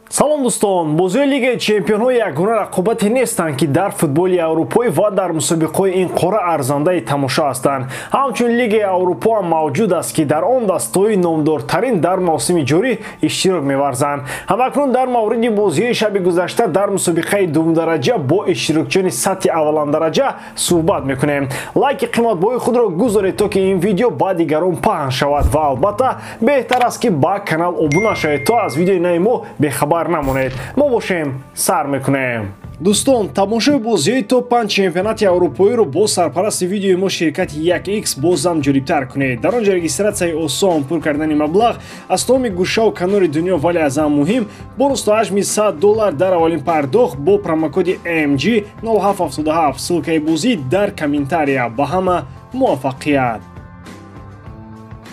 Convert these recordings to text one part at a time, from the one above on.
Салом, дӯстон! Бозиҳои Лигаи чемпионҳо ягона рақобате нестанд, ки дар футболи аврупоӣ ва дар мусобиқаҳои ин қора арзандаи тамошо ҳастанд. Ҳамчунин Лигаи Аврупо ҳам мавҷуд аст, ки дар он дастаҳои номдортарин дар мавсими ҷорӣ иштирок меварзанд. Ҳамакнун дар мавриди бозиҳои шаби гузашта дар мусобиқаи дуввумдараҷа бо иштирокчиёни сатҳи авваландараҷа суҳбат мекунем. Лайки қиматбоҳои худро гузоред, то ки ин видео ба дигарон паҳн шавад, ва албатта беҳтар аст, ки ба канал обуна шавед, то аз видеои нави мо бехабар намонед. Мо бошем, сар мекунем. Дӯстон, тамошои бозиҳои топ 5 чемпионати аврупоиро бо сарпарасти видеои мо, ширкати 1x, бозам ҷолибтар кунед. Дар он ҷо регистратсияи осон, пур кардани маблағ аз тамоми гӯшаву канори дунё, вале аз ҳам муҳим, бонус то ҳаҷми 100 доллар дар аввалин пардохт бо промокоди MG 0777. Ссылкаи бозӣ дар комментария. Ба ҳама муваффақият!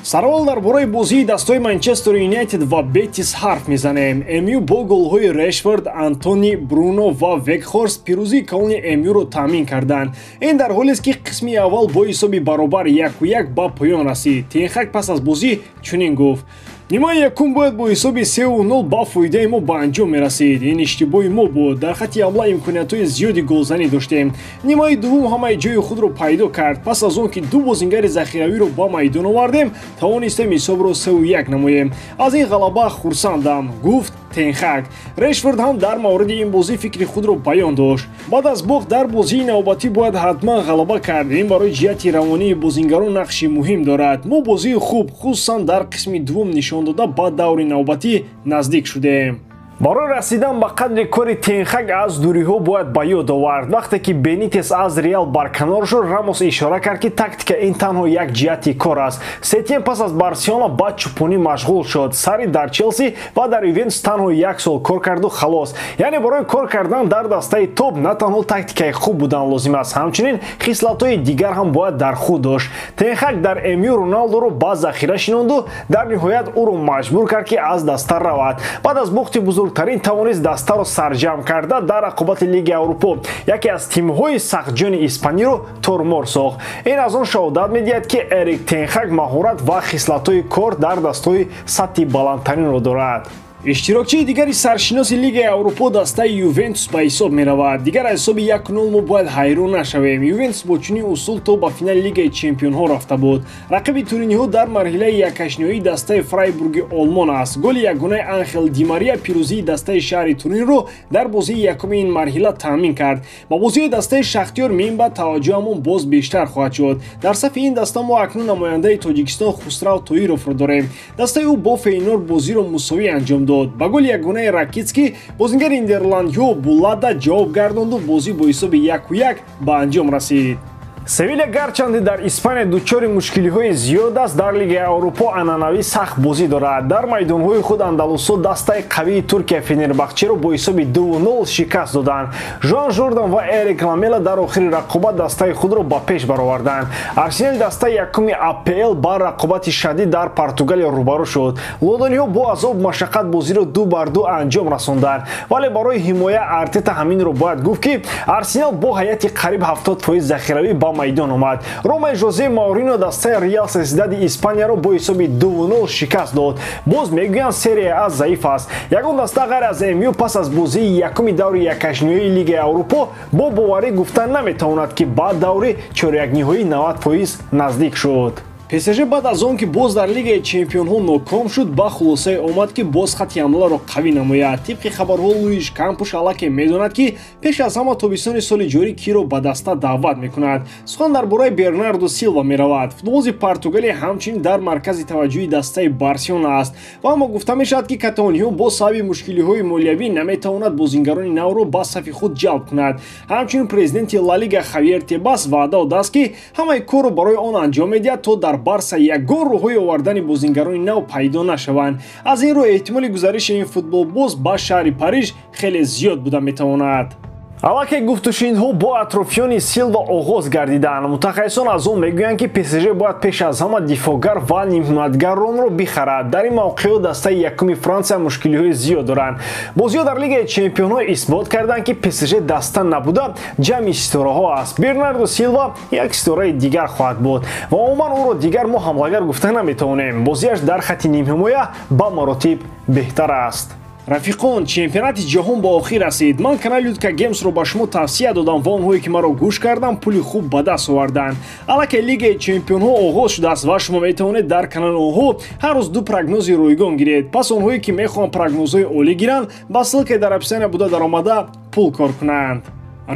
Сараввал дар бораи бозии дастаҳои Манчестер Юнайтед ва Бетис ҳарф мезанем. МЮ бо голҳои Решфорд, Антони, Бруно ва Векхорст пирӯзии калони МЮро таъмин карданд. Ин дар ҳолест, ки қисми аввал бо ҳисоби баробар 1-1 ба поён расид. Тен Хаг пас аз бозӣ чунин гуфт: «Нимаи якум бояд бо ҳисоби 3-0 ба фоидаи мо ба анҷом мерасид. Ин иштибоҳи мо буд. Дар хатти ҳамла имкониятҳои зиёди голзанӣ доштем. Нимаи дуввум ҳамаи ҷои худро пайдо кард. Пас аз он ки ду бозингари захиравиро ба майдон овардем, тавонистем ҳисобро 3-1 намоем. Аз ин ғалаба хурсандам», — гуфт Тен Хаг. Решфорд ҳам дар мавриди ин бозӣ фикри худро баён дошт: «Баъд аз бохт дар бозии навбатӣ бояд ҳатман ғалаба кард. Ин барои ҷиҳати равонии бозингарон нақши муҳим дорад. Мо бозии хуб, хусусан дар қисми дуввум, нишон дода, ба даври навбатӣ наздик шудем». Барои расидан ба қадри кори Тен Хаг аз дуриҳо бояд ба ёд овард, вақте ки Бенитес аз Реал барканор шуд, Рамос ишора кард, ки тактика ин танҳо як ҷиҳати кор аст. Сетиен пас аз Барселона ба чӯпонӣ машғул шуд. Сари дар Челси ва дар Ювентус танҳо як сол кор карду халос. Яъне барои кор кардан дар дастаи топ на танҳо тактикаи хуб будан лозим аст, ҳамчунин хислатҳои дигар ҳам бояд дар худ дошт. Тен Хаг дар МЮ Роналдоро ба захира шинонду дар ниҳоят ӯро маҷбур кард, ки аз даста равад. Баъд аз бохти бузургтарин тавонист дастаро сарҷамъ карда, дар рақобати Лигаи Аврупо яке аз тимҳои сахтҷони испаниро тормор сохт. Ин аз он шаҳодат медиҳад, ки Эрик Тен Хаг маҳорат ва хислатҳои кор дар дастаҳои сатҳи баландтаринро дорад. Иштирокчии дигари саршиноси Лигаи Аврупо дастаи Ювентус ба ҳисоб меравад. Дигар аз ҳисоби 1-0 мо бояд ҳайрон нашавем. Ювентус бо чунин усул то ба финали Лигаи чемпионҳо рафта буд. Рақиби туриниҳо дар марҳилаи якҳаштниҳоии дастаи Фрайбурги Олмон аст. Голи ягонаи Анхел Ди Мария пирӯзии дастаи шаҳри Туринро дар бозии якуми ин марҳила таъмин кард. Ба бозии дастаи Шахтиёр минбаъд таваҷҷӯҳамон боз бештар хоҳад шуд. Дар сафи ин даста мо акнун намояндаи Тоҷикистон Хусрав Тоировро дорем. Дастаи ӯ бо Фейнор бозиро мусовӣ анҷом дод. Ба голи ягонаи Ракитский бозингари нидерландиҳо Булада ҷавоб гардонду бозӣ бо ҳисоби 1-1 ба анҷом расид. Севиля гарчанде дар Испания дучори мушкилиҳои зиёд аст, дар Лигаи Аврупо анъанавӣ сахт бозӣ дорад. Дар майдонҳои худ андалусо дастаи қавии Туркия Фенербахчеро бо ҳисоби 2-0 шикаст доданд. Жуан Жордан ва Эрик Ламела дар охири рақобат дастаи худро ба пеш бароварданд. Арсенал, дастаи якуми АПЛ, ба рақобати шадид дар Португалия рӯбарӯ шуд. Лондониҳо бо азобу машаққат бозиро 2-2 анҷом расонданд, вале барои ҳимоя Артета ҳаминро бояд гуфт, ки Арсенал бо ҳайати қариб 70% захиравӣ ба майдон омад. Ромаи Жозе Маурино дастаи Реал Сосьедади Испанияро бо ҳисоби 2-0 шикаст дод. Боз мегӯянд, Серия А заиф аст. Ягон даста ғайр аз МЮ пас аз бозии якуми даври якҳаштниҳоии Лигаи Аврупо бо боварӣ гуфта наметавонад, ки ба даври чорякниҳоӣ 90% наздик шуд. ПСЖ баъд аз он ки боз дар Лигаи чемпионҳо ноком шуд, ба хулосае омад, ки боз хатти ҳамларо қавӣ намояд. Тибқи хабарҳо, Луиш Кампуш аллакай медонад, ки пеш аз ҳама тобистони соли ҷорӣ киро ба даста даъват мекунад. Сухан дар бораи Бернардо Силва меравад. Футболбози португалия ҳамчунин дар маркази таваҷҷӯҳи дастаи Барселона аст ва аммо гуфта мешавад, ки каталониҳо бо сабаби мушкилиҳои молиявӣ наметавонад бозингарони навро ба сафи худ ҷалб кунад. Ҳамчунин президенти Ла Лига Хавьер Тебас ваъда додааст, ки ҳамаи корро барои он анҷом медиҳад, то дар Барса ягон роҳҳои овардани бозингарони нав пайдо нашаванд. Аз ин рӯ эҳтимоли гузариши ин футболбоз ба шаҳри Париж хеле зиёд буда метавонад. Аллакай гуфтушунидҳо бо атрофиёни Силва оғоз гардиданд. Мутахассисон аз он мегӯянд, ки ПСЖ бояд пеш аз ҳама дифоъгар ва нимҳимоятгаронро бихарад. Дар ин мавқеъ дастаи якуми Франсия мушкилиҳои зиёд доранд. Бозиҳо дар Лигаи чемпионҳо исбот карданд, ки ПСЖ даста набуда, ҷамъи ситораҳо аст. Бернардо Силва як ситораи дигар хоҳад буд ва умуман ӯро дигар мо ҳамлагар гуфта наметавонем. Бозиаш дар хатти нимҳимоя ба маротиб беҳтар аст. Рафиқон, чемпионати ҷаҳон ба охир расид. Ман канали Людка Геймсро ба шумо тавсия додам ва онҳое ки маро гӯш карданд, пули хуб ба даст оварданд. Аллакай Лигаи чемпионҳо оғоз шудааст ва шумо метавонед дар канали онҳо ҳар рӯз ду прогнози ройгон гиред. Пас онҳое ки мехоҳанд прогнозҳои олӣ гиранд, ба ссылка и дар описания буда даромада пул кор кунанд.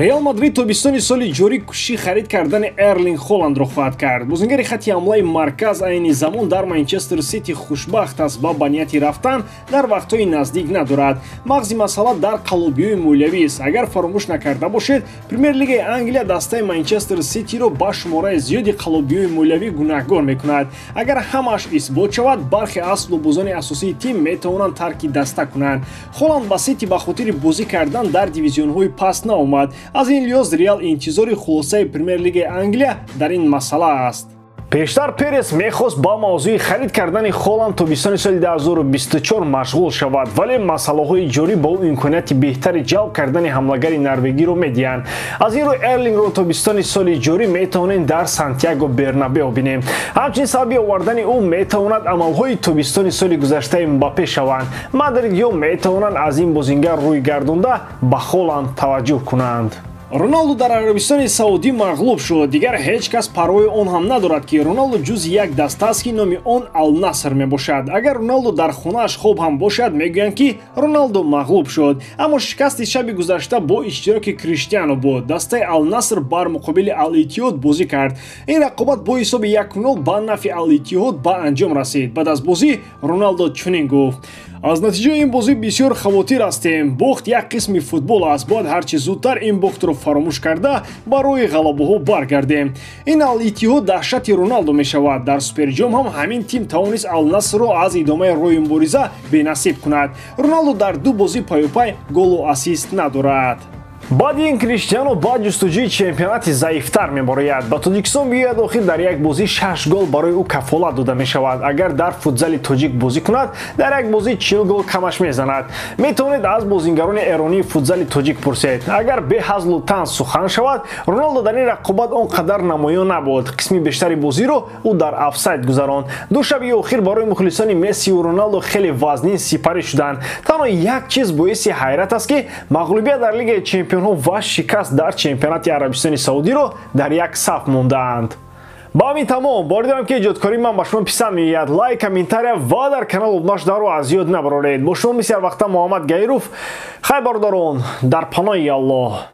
Реал Мадрид тобистони соли ҷорӣ кӯшиши харид кардани Эрлинг Холландро хоҳад кард. Бозингари хатти ҳамлаи марказ айни замон дар Манчестер Сити хушбахт аст ва ба нияти рафтан дар вақтҳои наздик надорад. Мағзи масъала дар қаллобиҳои молиявист. Агар фаромӯш накарда бошед, Премер-лигаи Англия дастаи Манчестер Ситиро ба шумораи зиёди қаллобиҳои молиявӣ гунаҳгор мекунад. Агар ҳамааш исбот шавад, бархе аз футболбозони асосии тим метавонанд тарки даста кунанд. Холланд ба Сити ба хотири бозӣ кардан дар дивизионҳои паст наомад. Аз ин лиҳоз Реал интизори хулосаи Премер-лигаи Англия дар ин масъала аст. Пештар Перес мехост ба мавзӯи харид кардани Холланд тобистони соли 2024 машғул шавад, вале масъалаҳои ҷорӣ ба ӯ имконияти беҳтари ҷалб кардани ҳамлагари норвегиро медиҳанд. Аз ин рӯ Эрлингро тобистони соли ҷорӣ метавонем дар Сантьяго Бернабео бинем. Ҳамчунин сабаби овардани ӯ метавонад амалҳои тобистони соли гузаштаи Мбаппе шаванд. Мадридиҳо метавонанд аз ин бозингар рӯй гардонда ба Холланд таваҷҷӯҳ кунанд. Роналду дар Арабистони Саудӣ мағлуб шуд. Дигар ҳеҷ кас парвои он ҳам надорад, ки Роналду ҷузъи як даста аст, ки номи он Ал-Наср мебошад. Агар Роналду дар хонааш хоб ҳам бошад, мегӯянд, ки Роналду мағлуб шуд. Аммо шикасти шаби гузашта бо иштироки Криштиану буд. Дастаи Ал-Наср бар муқобили Ал-Иттиҳод бозӣ кард. Ин рақобат бо ҳисоби 1-0 ба нафъи Ал-Иттиҳод ба анҷом расид. Баъд аз бозӣ Роналдо чунин гуфт: аз натиҷаи ин бозӣ бисёр хавотир ҳастем. Бохт як қисми футбол аст. Бояд ҳарчи зудтар ин бохтро фаромӯш карда барои ғалабаҳо баргардем. Ин Ал-Иттиҳод даҳшати Роналдо мешавад. Дар Суперҷом ҳам ҳамин тим тавонист Ал-Насрро аз идомаи роҳи мубориза бенасиб кунад. Роналдо дар ду бозӣ паюпай голу ассист надорад. Баъди ин Криштиану ба ҷустуҷӯи чемпионати заифтар мебарояд. Ба Тоҷикистон биёяд, охир дар як бозӣ 6 гол барои ӯ кафолат дода мешавад. Агар дар футзали тоҷик бозӣ кунад, дар як бозӣ 40 гол камаш мезанад. Метавонед аз бозингарони эронии футзали тоҷик пурсед. Агар бе ҳазлу танз сухан шавад, Роналдо дар ин рақобат он қадар намоён набуд. Қисми бештари бозиро ӯ дар офсайд гузаронд. Ду шаби охир барои мухлисони Мессиву Роналдо хеле вазнин сипарӣ шуданд. Танҳо як чиз боиси ҳайрат аст, ки мағлубият дар Лигаи чемпионҳо ва шикаст дар чемпионати Арабистони Саудиро дар як саф мондаанд. Ба ҳамин тамом. Боварӣ дорам, ки эҷодкории ман ба шумо писанд меояд. Лайк, комментария ва дар канал обуна шуданро аз ёд набароред. Бо шумо мисли ҳар вақта Муҳаммад Гаиров. Хайр, бародарон, дар паноҳи Аллоҳ.